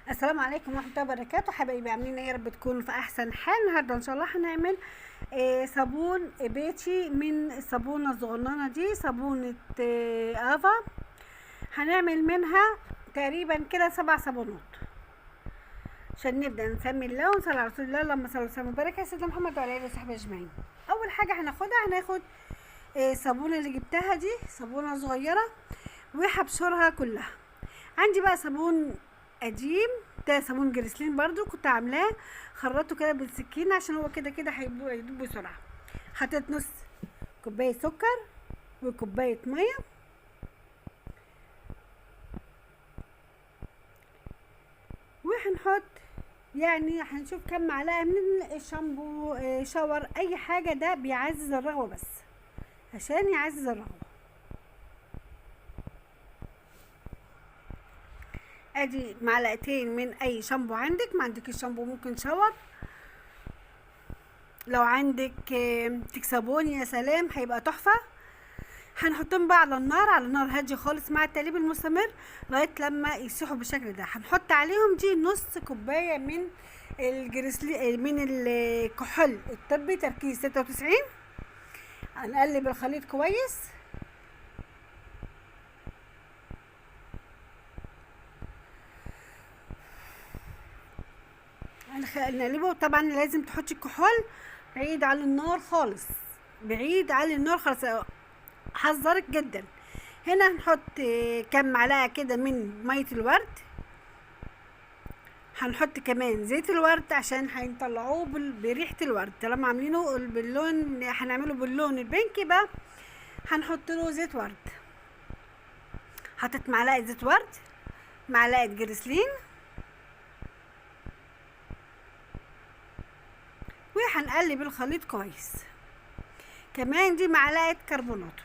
السلام عليكم ورحمة الله وبركاته. حبايبي عاملين ايه؟ يا رب تكونوا في احسن حال. النهارده ان شاء الله هنعمل صابون بيتي من الصابونه الصغننه دي، صابونه افا. هنعمل منها تقريبا كده 7 صابونات. عشان نبدا نسمي الله ونصلي على رسول الله، اللهم صل وسلم وبارك على سيدنا محمد وعلى اله وصحبه اجمعين. اول حاجة هناخدها، هناخد الصابونه اللي جبتها دي، صابونه صغيرة وهبشرها كلها. عندي بقى صابون قديم، ده صابون جريسلين برضو كنت عاملاه، خرطته كده بالسكينة عشان هو كده كده هيدوب بسرعة. حطيت نص كوباية سكر وكوبايه مية، وهنحط يعني هنشوف كم معلقه من الشامبو، شاور، اي حاجة. ده بيعزز الرغوه بس عشان يعزز الرغوه. ادي معلقتين من اي شامبو عندك، ما عندكش شامبو ممكن shower، لو عندك تكسبون يا سلام هيبقى تحفة. هنحطهم بقى على النار، على نار هادية خالص مع التقليب المستمر لغاية لما يسيحوا بالشكل ده. هنحط عليهم دي نص كوباية من الجريسلي، من الكحول الطبي تركيز 96. هنقلب الخليط كويس. نقلبه. طبعا لازم تحطي الكحول بعيد عن النار خالص، بعيد عن النار خالص، حذرك جدا. هنا هنحط كام معلقه كده من مية الورد، هنحط كمان زيت الورد عشان هنطلعوه بريحه الورد. طالما عاملينه باللون، هنعمله باللون البينك، يبقى هنحط له زيت ورد. حطيت معلقه زيت ورد، معلقه جريسلين، وهنقلب الخليط كويس. كمان دي معلقه كربوناتو.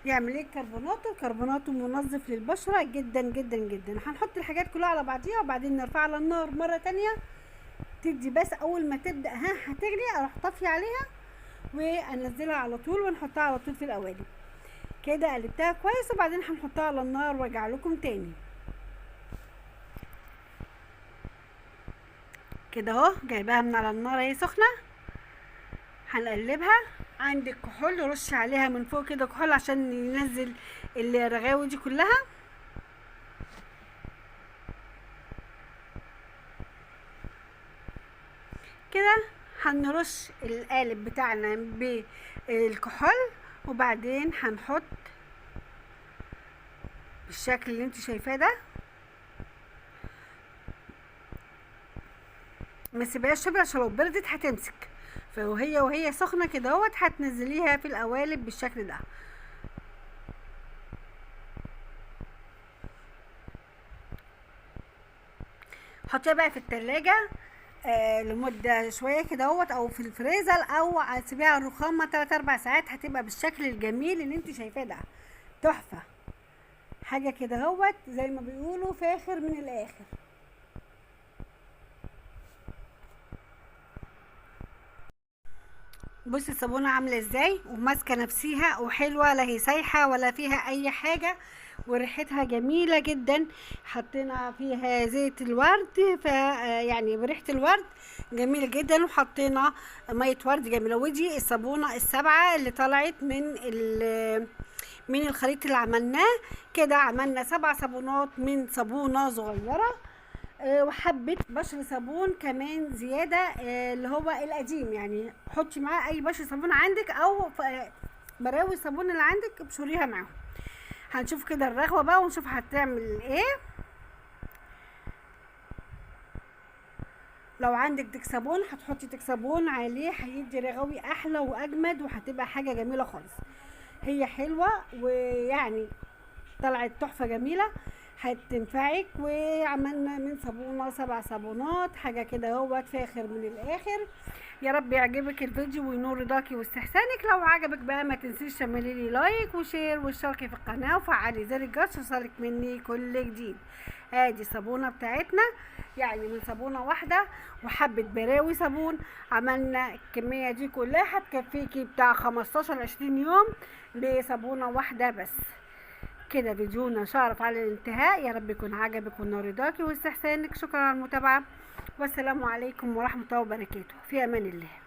يعمل ايه الكربوناتو؟ الكربوناتو منظف للبشره جدا جدا جدا. هنحط الحاجات كلها على بعضيها وبعدين نرفعها على النار مرة تانية، تدي بس اول ما تبدا هتغلي اروح طافية عليها وانزلها على طول، ونحطها على طول في القوالب كده. قلبتها كويس وبعدين هنحطها على النار وارجع لكم تاني كده اهو. جايباها من على النار اهي سخنة، هنقلبها. عندك كحول رش عليها من فوق كده كحول عشان ينزل الرغاوي دي كلها. كده هنرش القالب بتاعنا بالكحول، وبعدين هنحط بالشكل اللي انت شايفاه ده. ما تسيبهاش تبرد عشان لو بردت هتمسك، وهي سخنة كده اهوت هتنزليها في القوالب بالشكل ده. حطيها بقى في التلاجة، لمدة شوية كده اهوت، او في الفريزر، او سيبيها على الرخامه 3-4 ساعات، هتبقى بالشكل الجميل اللي انت شايفاه ده. تحفة، حاجة كده اهوت زي ما بيقولوا فاخر من الاخر. بصي الصابونه عامله ازاي وماسكه نفسيها وحلوه، لا هي سايحه ولا فيها اي حاجة، وريحتها جميلة جدا. حطينا فيها زيت الورد، يعني بريحه الورد جميل جدا، وحطينا مية ورد جميلة. ودي الصابونه ال7 اللي طلعت من الخليط اللي عملناه كده. عملنا 7 صابونات من صابونه صغيرة، وحبة بشر صابون كمان زيادة، اللي هو القديم، يعني حطي معاه اي بشر صابون عندك، او براوي صابون اللي عندك ابشريها معاهم. هنشوف كده الرغوة بقى ونشوف هتعمل ايه. لو عندك ديكسابون هتحطي ديكسابون عليه، هيدي رغوي احلى واجمد، وهتبقى حاجة جميلة خالص. هي حلوة ويعني طلعت تحفة جميلة هتنفعك. وعملنا من صابونة 7 صابونات، حاجة كده اهوت فاخر من الاخر. يا رب يعجبك الفيديو وينور رضاكي واستحسانك. لو عجبك بقى ما تنسيش تعملي لي like و share واشتركي في القناة وفعلي زر الجرس يوصلك مني كل جديد. ادي الصابونة بتاعتنا، يعني من صابونة واحدة وحبة براوي صابون عملنا الكمية دي كلها، هتكفيكي بتاع 15-20 يوم بصابونة واحدة بس. كده فيديونا شارف على الانتهاء. يا رب يكون عجبك ونور رضاكي واستحسانك. شكرا على المتابعة، والسلام عليكم ورحمة الله وبركاته. في امان الله.